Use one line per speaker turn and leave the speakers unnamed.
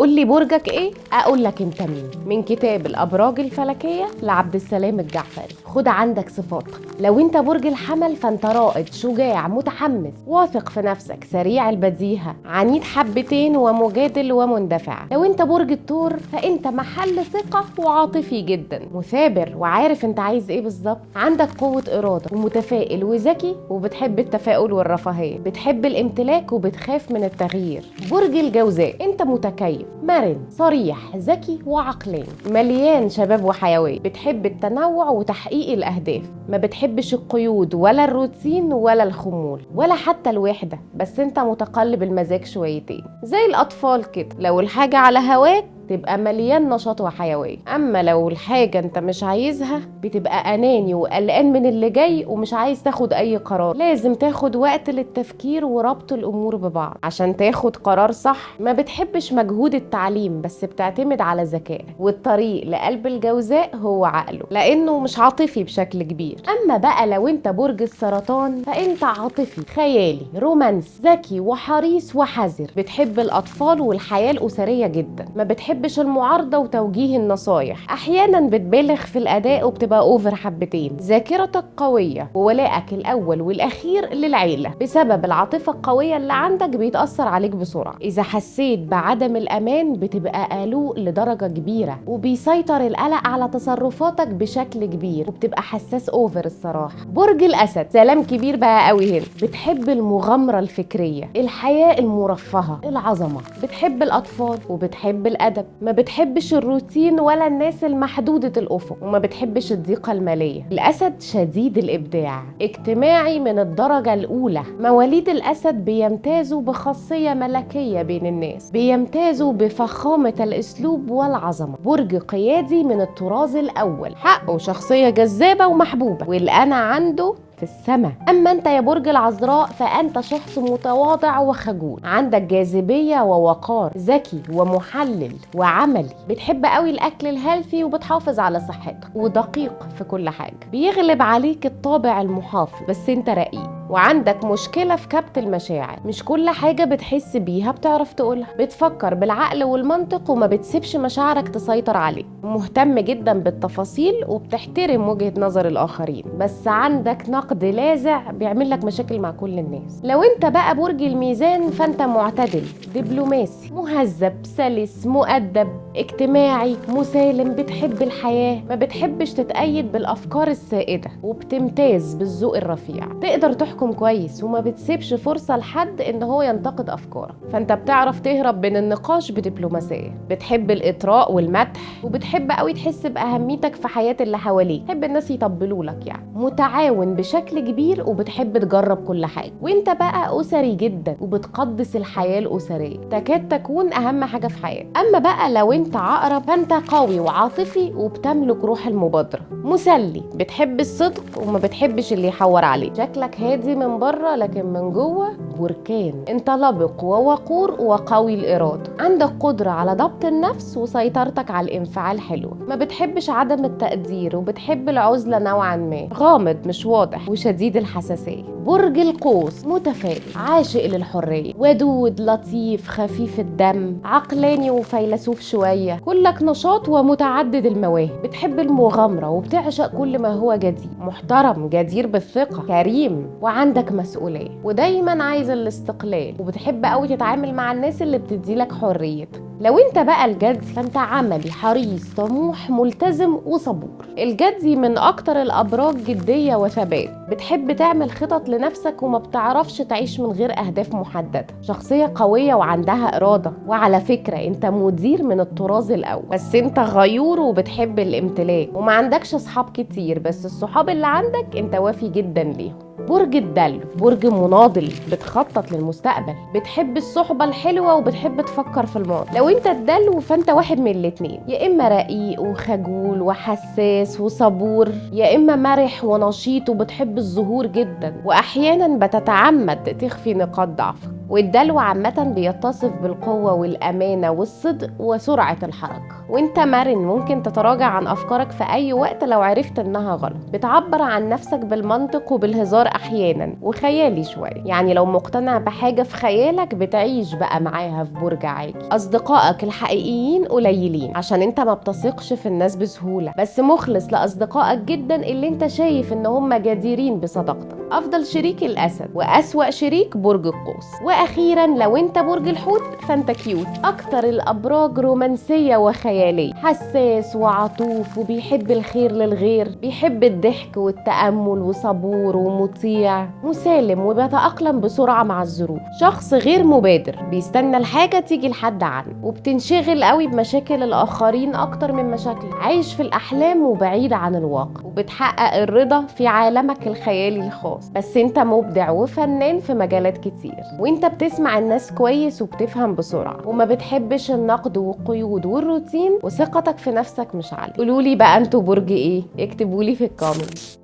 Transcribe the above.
قول لي برجك ايه اقول لك انت مين، من كتاب الابراج الفلكية لعبد السلام الجعفري. خد عندك صفاتك. لو انت برج الحمل فانت رائد، شجاع، متحمس، واثق في نفسك، سريع البديهة، عنيد حبتين ومجادل ومندفع. لو انت برج الثور فانت محل ثقة وعاطفي جدا، مثابر وعارف انت عايز ايه بالظبط، عندك قوة اراده ومتفائل وذكي وبتحب التفاؤل والرفاهية، بتحب الامتلاك وبتخاف من التغيير. برج الجوزاء انت متكيف، مرن، صريح، ذكي وعقلاني، مليان شباب وحيوية، بتحب التنوع وتحقيق الأهداف، ما بتحبش القيود ولا الروتين ولا الخمول ولا حتى الوحدة، بس انت متقلب المزاج شويتين زي الأطفال كده. لو الحاجة على هواك تبقى مليان نشاط وحيوية، أما لو الحاجة انت مش عايزها بتبقى أناني وقلقان من اللي جاي ومش عايز تاخد أي قرار. لازم تاخد وقت للتفكير وربط الأمور ببعض عشان تاخد قرار صح. ما بتحبش مجهود التعليم بس بتعتمد على ذكائك، والطريق لقلب الجوزاء هو عقله لأنه مش عاطفي بشكل كبير. أما بقى لو انت برج السرطان فانت عاطفي، خيالي، رومانس، ذكي وحريص وحذر، بتحب الأطفال والحياة الأسرية جدا، ما بتحبش المعارضة وتوجيه النصايح، أحيانا بتبالغ في الأداء وبتبقى over حبتين، ذاكرتك قوية وولائك الأول والأخير للعيلة، بسبب العاطفة القوية اللي عندك بيتأثر عليك بسرعة. إذا حسيت بعدم الأمان بتبقى قلوق لدرجة كبيرة وبيسيطر القلق على تصرفاتك بشكل كبير وبتبقى حساس over الصراحة. برج الأسد سلام كبير بقى قوي هنا، بتحب المغامرة الفكرية، الحياة المرفهة، العظمة، بتحب الأطفال وبتحب الأدب، ما بتحبش الروتين ولا الناس المحدودة الأفق، وما بتحبش الضيقة المالية. الأسد شديد الإبداع، اجتماعي من الدرجة الأولى. مواليد الأسد بيمتازوا بخاصية ملكية بين الناس، بيمتازوا بفخامة الأسلوب والعظمة. برج قيادي من الطراز الأول، حقه شخصية جذابة ومحبوبة، والأنا عنده في السماء. أما أنت يا برج العذراء فأنت شخص متواضع وخجول، عندك جاذبية ووقار، ذكي ومحلل وعملي، بتحب قوي الأكل ال healthy وبتحافظ على صحتك، ودقيق في كل حاجة. بيغلب عليك الطابع المحافظ بس أنت رقيق، وعندك مشكلة في كبت المشاعر، مش كل حاجة بتحس بيها بتعرف تقولها، بتفكر بالعقل والمنطق وما بتسيبش مشاعرك تسيطر عليك، مهتم جدا بالتفاصيل وبتحترم وجهة نظر الآخرين، بس عندك نقد لاذع بيعمل لك مشاكل مع كل الناس. لو انت بقى برج الميزان فانت معتدل، دبلوماسي، مهذب، سلس، مؤدب، اجتماعي، مسالم، بتحب الحياة، ما بتحبش تتأيد بالأفكار السائدة، وبتمتاز بالذوق الرفيع، تقدر تحكم كويس وما بتسيبش فرصة لحد ان هو ينتقد أفكارك، فانت بتعرف تهرب من النقاش بدبلوماسية، بتحب الإطراء والمدح، وبتحب قوي تحس بأهميتك في حياة اللي حواليك، تحب الناس يطبلوا لك يعني، متعاون بشكل كبير وبتحب تجرب كل حاجة. وانت بقى أسري جدا وبتقدس الحياة الأسرية، تكاد تكون أهم حاجة في حياتك. أما بقى لو انت عقرب فانت قوي وعاطفي وبتملك روح المبادرة، مسلي، بتحب الصدق وما بتحبش اللي يحور عليك، شكلك هادي من بره لكن من جوه بركان، انت لبق ووقور وقوي الإرادة، عندك قدرة على ضبط النفس وسيطرتك على الانفعال حلوة، ما بتحبش عدم التقدير وبتحب العزلة نوعا ما، غامض مش واضح وشديد الحساسية. برج القوس متفائل، عاشق للحرية، ودود، لطيف، خفيف الدم، عقلاني وفيلسوف شوية، كلك نشاط ومتعدد المواهب، بتحب المغامرة وبتعشق كل ما هو جديد، محترم، جدير بالثقة، كريم، وعندك مسؤولية، ودايما عايز الاستقلال، وبتحب قوي تتعامل مع الناس اللي بتديلك حريتك. لو انت بقى الجدي فانت عملي، حريص، طموح، ملتزم وصبور. الجدي من اكتر الابراج جدية وثبات، بتحب تعمل خطط لنفسك وما بتعرفش تعيش من غير اهداف محددة، شخصية قوية وعندها ارادة، وعلى فكرة انت مدير من الطراز الاول، بس انت غيور وبتحب الامتلاك وما عندكش اصحاب كتير، بس الصحاب اللي عندك انت وافي جدا ليهم. برج الدلو برج مناضل، بتخطط للمستقبل، بتحب الصحبة الحلوة وبتحب تفكر في الماضي. لو انت الدلو فانت واحد من الاتنين، يا اما رقيق وخجول وحساس وصبور، يا اما مرح ونشيط وبتحب الظهور جدا، واحيانا بتتعمد تخفي نقاط ضعفك. والدلو عامة بيتصف بالقوة والأمانة والصدق وسرعة الحركة. وانت مرن، ممكن تتراجع عن أفكارك في أي وقت لو عرفت إنها غلط. بتعبر عن نفسك بالمنطق وبالهزار أحيانا، وخيالي شوية، يعني لو مقتنع بحاجة في خيالك بتعيش بقى معاها في برج عاجي. أصدقائك الحقيقيين قليلين عشان انت ما بتثقش في الناس بسهولة، بس مخلص لأصدقائك جدا اللي انت شايف ان هم جديرين بصداقتك. أفضل شريك الأسد، وأسوأ شريك برج القوس. وأخيرا لو انت برج الحوت فانت cute، أكتر الأبراج رومانسية وخيالية، حساس وعطوف وبيحب الخير للغير، بيحب الضحك والتأمل، وصبور ومطيع، مسالم وبيتأقلم بسرعة مع الظروف، شخص غير مبادر، بيستنى الحاجة تيجي لحد عنه، وبتنشغل قوي بمشاكل الآخرين أكتر من مشاكلك، عايش في الأحلام وبعيد عن الواقع، وبتحقق الرضا في عالمك الخيالي الخاص. بس انت مبدع وفنان في مجالات كتير، وانت بتسمع الناس كويس وبتفهم بسرعة، وما بتحبش النقد والقيود والروتين، وثقتك في نفسك مش عالية. قولولي بقى انتوا برج ايه؟ اكتبولي في ال comment.